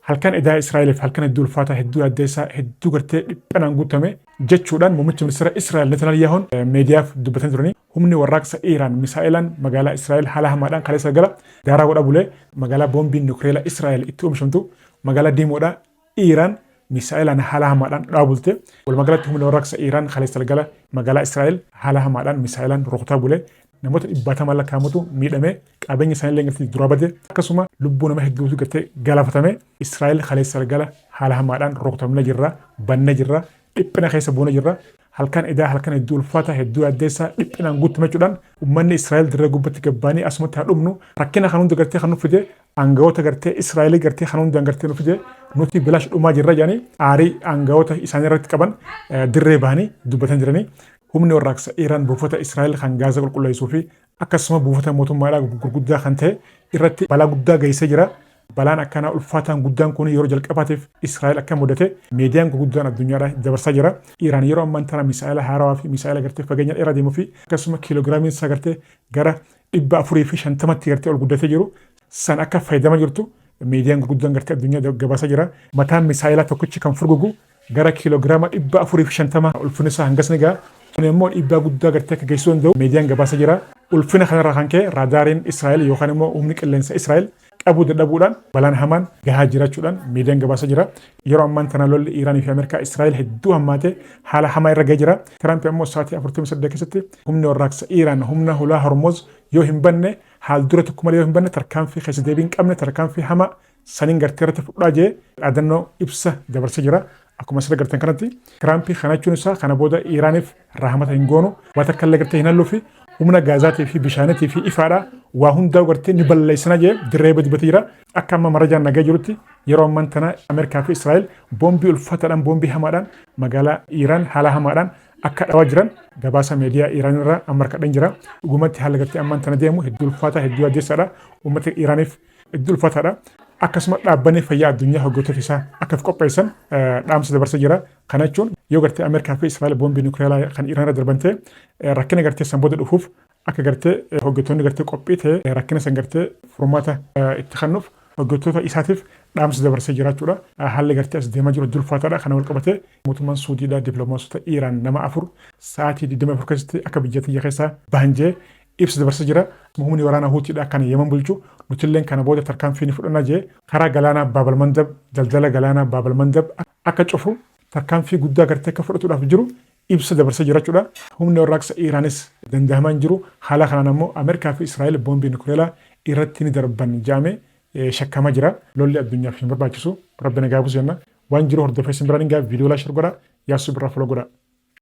Halkan edaa Israa'eliif halkan hedduu ulfaataa, hedduu yaaddeessaa, hedduu gartee dhiphanaan guutame jechuudhaan muummichi ministeera Israa'el Netanyahuun miidiyaaf dubbatanii turanii. Humni warraaqsa Iiraan misaa'ilaan magaalaa Israa'el haala hamaadhaan kaleessa galgala daaraa godha bulee. Magaalaa boombiin nukleera Israa'el itti oomishamtu, magaalaa Diimoodha, Iiraan misaa'ilaan haala hamaadhaan dhawaa bulte. Walumaa galatti humni warraaqsa Iiraan kaleessa galgala magaalaa Israa'el haala hamaadhaan misaa'ilaan rukutaa bule. Namoota dhibbaatamaan lakkaa'amutu miidhame, qabeenya isaaniillee gartee duraa bade, akkasuma lubbuu nama hedduutu gartee galaafatame. Israa'el kaleessa galgala haala hamaadhaan rukutamne jirra, banne jirra, dhiphina keessa buune jirra. Halkan edaa halkan hedduu ulfaataa, hedduu yaaddeessaa, dhiphinaan guuttame jechuudhaan uummanni Israa'el dirree gubbatti gabbaanii, asumatti haa dhumnu, rakkina kan hunda gartee kan nu fide aangawoota gartee Israa'elii, gartee kan hundaan gartee nu fide, nuti bilaash dhumaa jirra jedhanii aarii aangawoota isaanii irratti qaban dirree bahanii dubbatan jiranii. Humni warraaqsa Iiraan buufata Israa'el kan Gaazaa qulqulleessuu fi akkasuma buufata mootummaadhaa gurguddaa kan ta'e irratti balaa guddaa geessee jira. Balaan akkanaa ulfaataan guddaan kun yeroo jalqabaatiif Israa'el akka mudate miidiyaan gurguddaan addunyaadhaa dabarsaa jira. Iiraan yeroo ammaan tana misaa'ela haarawaa fi misaa'ela gartee fageenya dheeraa deemuu fi akkasuma kiiloogiraamiin isaa gartee gara 450tti gartee ol guddatee jiru san akka fayyadamaa jirtu miidiyaan gurguddaan gartee addunyaa gabaasaa jira. Mataan misaa'elaa tokkichi kan furgugu gara kiiloogiraama 450, ulfinni isaa hangas ni ga'a. Kun immoo dhiibbaa guddaa gartee akka geessisuu danda'u miidiyaan gabaasa jira. Ulfina kanarraa kan ka'e raadaariin Israa'el yookaan immoo humni qilleensa Israa'el qabuu dadhabuudhaan balaan hamaan gahaa jiraachuudhaan miidiyaan gabaasa jira. Yeroo ammaan tana lolli Iiraanii fi Ameerikaa Israa'el hedduu hammaatee haala hamaa irra ga'ee jira. Tiraamp ammoo sa'aatii 48 keessatti humni warraaqsa Iiraan humna hulaa Hormoz yoo hin banne, haal dura tokko malee yoo hin banne, tarkaanfii keessa deebii hin qabne, tarkaanfii hamaa saniin gartee irratti fudhaa jee dhaadannoo ibsa dabarsee jira. Akkuma asirra gartan kanatti Tiraampii kana jechuun isaa kana booda Iiraaniif rahamata hin goonu, waa takka illee gartee hin halluu fi humna gaazaatii fi bishaaniitii fi ifaadha waa hundaa gartee ni balleessina jee dirree dubbatee jira. Akka amma marajaan nagaa jirutti yeroo ammaan tana Ameerikaa fi Israa'el boombii ulfaataadhaan, boombii hamaadhaan magaalaa Iiraan haala hamaadhaan akka dhawaa jiran gabaasa miidiyaa Iiraan irraa amma harkadheen jira. Dhugumatti haala gartee ammaan tana deemu hedduu ulfaataa, hedduu yaaddeessaadha. Uummata Iiraaniif hedduu ulfaataadha. Akkasuma dhaabbanni fayyaa addunyaa hojjettoota isaa akka of qopheessan dhaamsa dabarsee jira. Kana jechuun yoo gartee Ameerikaa fi Israa'el boombii nukleeraa kan Iraan irra darbantee rakkina gartee san booda dhufuuf akka gartee hojjettoonni gartee qophii ta'e, rakkina san gartee furmaata itti kennuuf hojjettoota isaatiif dhaamsa dabarsee jira jechuudha. Haalli gartee as deemaa jiru hedduu ulfaataadha. Kana wal qabatee mootummaan Suudiidhaa dippiloomaasota Iraan nama afur sa'aatii 24 keessatti akka biyya tiyya keessaa bahan jee ibsa dabarsee jira. Humni waraanaa Huutiidha kan Yemen bulchu nutilleen kana booda tarkaanfii ni fudhanna jee karaa galaanaa Baabal Mandab, daldala galaanaa Baabal Mandab akka cufu, tarkaanfii guddaa gartee akka fudhatuudhaaf jiru ibsa dabarsee jira jechuudha. Humni warraaqsa Iiraanis danda'amaa hin jiru. Haala kanaan ammoo Ameerikaa fi Israa'el boombii nukleeraa irratti ni darban jedhamee shakkamaa jira. Lolli addunyaaf hin barbaachisu. Rabbi nagaa buusu jenna. Waan jiru hordofee isin biraan hin ga'a. Viidiyoo like, share godha. Yaassuu birraa follow godha.